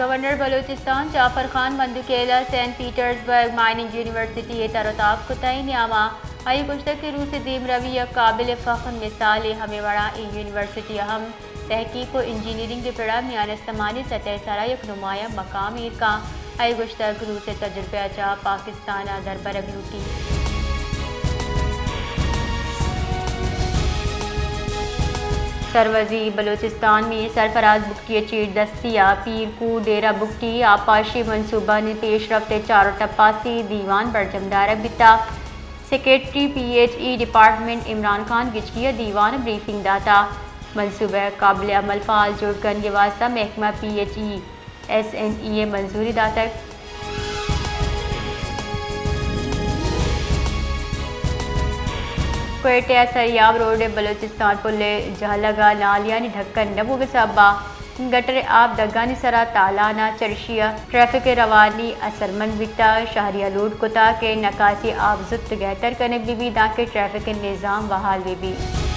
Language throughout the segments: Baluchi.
گورنر بلوچستان جعفر خان مندوکیل ءَ سینٹ پیٹرزبرگ مائننگ یونیورسٹی ءِ تر ءُ تاب کتگ ءِ نیام ءَ آئی ءَ گوشتگ کہ روس ءِ دیمروی یک قابل فخر مثالے، ہمے وڑا اے یونیورسٹی ءَ ہم تحقیق ءُ انجینئرنگ ءِ پڑ ءَ میان استمانی سطح ءِ سرا یک نمایاں مقام ایر کنت۔ آئی ءَ گوشتگ روس ءِ تجربہ ءَ چہ پاکستان ءَ دربرگ لوٹیت۔ سروزیر بلوچستان میر سرفراز بگٹی ءِ چیردستی ءَ پیر کوہ ڈیرہ بگٹی آبپاشی منصوبہانی پیش رفت ءِ چار ءُ ٹپاسی دیوان برجم دارگ بیتگ۔ Secretary P H E department Imran Khan Gichki ءَ دیوان ءَ بریفنگ داتگ۔ منصوبہ ءَ قابل عمل فعال جوڑ کنگ ءِ واستہ محکمہ P H E S N E ءَ منظوری داتگ۔ کوئٹہ ءِ سریاب روڈ ءِ بلوچستان پل ءِ جہلگ ءَ نالیانی ڈھکن نہ بوگ ءِ سبب ءَ گٹر ءِ آپ دگانی سرا تالان ءَ چرشی ءَ ٹریفک ءِ روانی اثرمند بیتگ۔ شہری ءَ لوٹ کتگ کہ نکاسی آپ زوت گہتر کنگ بہ بیت، دانکہ ٹریفک ءِ نظام بحال بہ بیت۔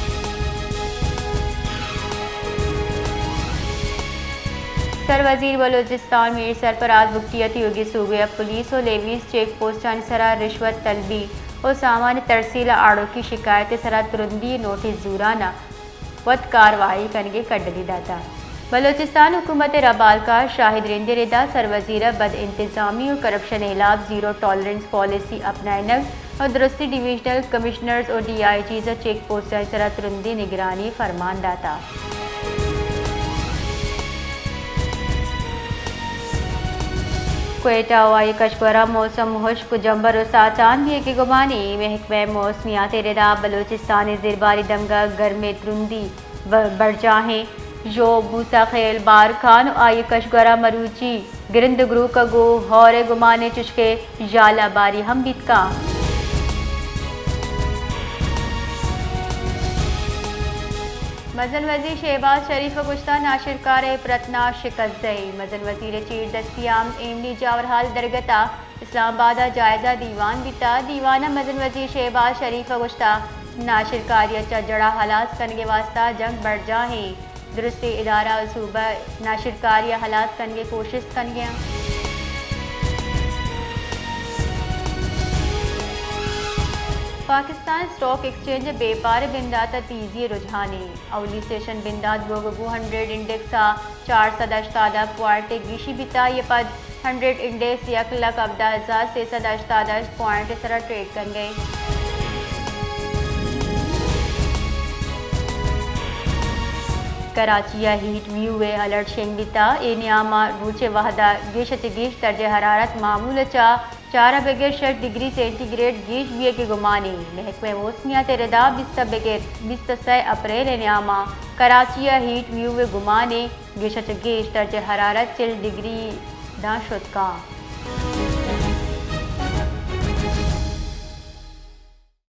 سروزیر بلوچستان میر سرفراز بگٹی ءَ تیوگیں سوبے ءِ پولیس ءُ لیویز چیک پوسٹانی سرا رشوت طلبی ءُ سامان ءِ ترسیل ءِ آڑوکی شکایت ءِ سرا ترندی ءِ نوٹس زوران ءَ وت کاروائی کنگ ءِ کڈلی داتگ۔ بلوچستان حکومت ءِ ربالکار شاہد رند ءِ ردا سروزیر ءَ بد انتظامی ءُ کرپشن ءِ ہلاپ زیرو ٹالرنس پالیسی اپنائینگ ءُ درستی ڈویژنل کمشنرز ءُ ڈی آئی جیز ءَ چیک پوسٹانی سرا ترندیں نگرانی ءِ فرمان داتگ۔ کوئٹہ ءُ آئی ءِ کشور ءَ موسم ہشک ءُ جمبر ءُ ساچان بیگ ءِ گمانے۔ محکمہ موسمیات ءِ ردا بلوچستان ءِ زرباری دمگ ءَ گرم ءِ ترندی ب-، برجاہیں۔ ژوب، موسی خیل، بارکھان ءُ آئی ءِ کشور ءَ مروچی گرند ءُ گروک ءَ گوں ہور ءِ گمانے، چشکہ ژالہ باری ہم بیت کنت۔ مزن وزیر شہباز شریف ءَ گوشتگ ناشرکار ءِ پرتنا شکست دئیت۔ مزن وزیر ءِ چیردستی ءَ ایمنی جاورحال درگت ءَ اسلام آباد ءَ جائزہ دیوان بیتگ۔ دیوان ءَ مزن وزیر شہباز شریف ءَ گوشتگ ناشرکاری ءَ چہ جڑ ءَ ہلاس کنگ ءِ واستہ جنگ برجاہیں۔ درستیں ادارہ ءُ صوبہ ناشرکاری ءَ ہلاس کنگ ءِ کوشست کنگ ءَ اَنت۔ پاکستان اسٹاک ایکسچینج ءِ بیپار ءِ بندات ءَ تیزی ءِ رجحانے۔ اولی سیشن بندات بوگ ءَ گوں ہنڈریڈ انڈیکس ءَ چار سد ہشتاد ءُ ہپت پوائنٹ ءِ گیشی بیتگ، آئی ءَ پد ہنڈریڈ انڈیکس یک لکھ ہبدہ ہزار سے سد ہشتاد ہشت پوائنٹ ءِ سرا ٹریڈ کنگ ءَ اِنت۔ کراچی ءَ ہیٹ ویو ءِ الرٹ شنگ بیتگ، اے نیام ءَ روچ ءِ وھد ءَ گیش ءَ چہ گیش درجہ حرارت معمول ءَ چہ چار ءَ بگر شش ڈگری سینٹی گریڈ گیش بیگ ءِ گمانے۔ محکمہ موسمیات ءِ ردا بیست ءَ بگر بیست ءُ سئے اپریل ءِ نیام ءَ کراچی ءَ ہیٹ ویو ءِ گمانے۔ گیش ءَ چہ گیش درجہ حرارت چل ڈگری داں شت کنت۔